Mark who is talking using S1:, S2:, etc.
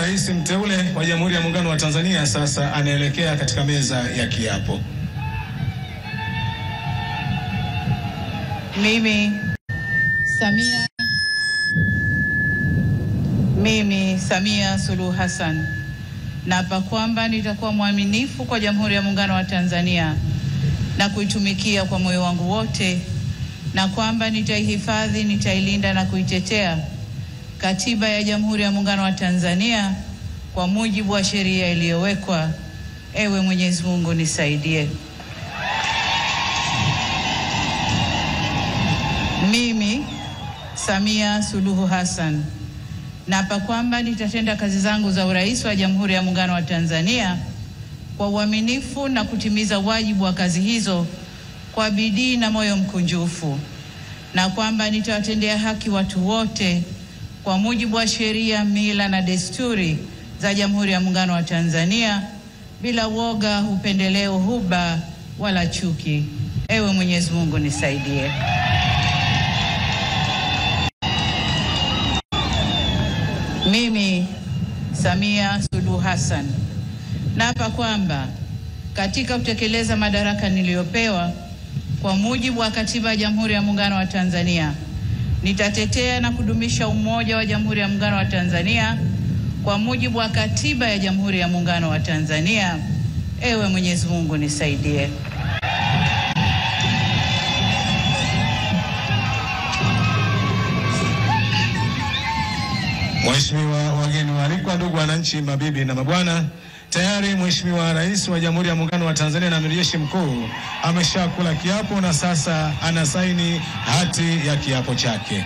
S1: Rais mteule wa Jamhuri ya Muungano wa Tanzania sasa anaelekea katika meza ya kiapo.
S2: Mimi Samia Suluhu Hassan naapa kwamba nitakuwa mwaminifu kwa Jamhuri ya Muungano wa Tanzania na kuitumikia kwa moyo wangu wote, na kwamba nitaihifadhi, nitailinda na kuitetea Katiba ya Jamhuri ya Muungano wa Tanzania kwa mujibu wa sheria iliyowekwa. Ewe Mwenyezi Mungu nisaidie. Mimi Samia Suluhu Hassan naapa kwamba nitatenda kazi zangu za urais wa Jamhuri ya Muungano wa Tanzania kwa uaminifu na kutimiza wajibu wa kazi hizo kwa bidii na moyo mkunjufu, na kwamba nitawatendea haki watu wote kwa mujibu wa sheria, mila na desturi za Jamhuri ya Muungano wa Tanzania bila woga, upendeleo, huba wala chuki. Ewe Mwenyezi Mungu nisaidie. Mimi Samia Suluhu Hassan naapa kwamba katika kutekeleza madaraka niliyopewa kwa mujibu wa Katiba ya Jamhuri ya Muungano wa Tanzania, nitatetea na kudumisha umoja wa Jamhuri ya Muungano wa Tanzania kwa mujibu wa Katiba ya Jamhuri ya Muungano wa Tanzania. Ewe Mwenyezi Mungu nisaidie.
S1: Mheshimiwa wageni waalikwa, ndugu wananchi, mabibi na mabwana, tayari Mheshimiwa Rais wa Jamhuri ya Muungano wa Tanzania na Amiri Jeshi Mkuu ameshakula kiapo na sasa anasaini hati ya kiapo chake.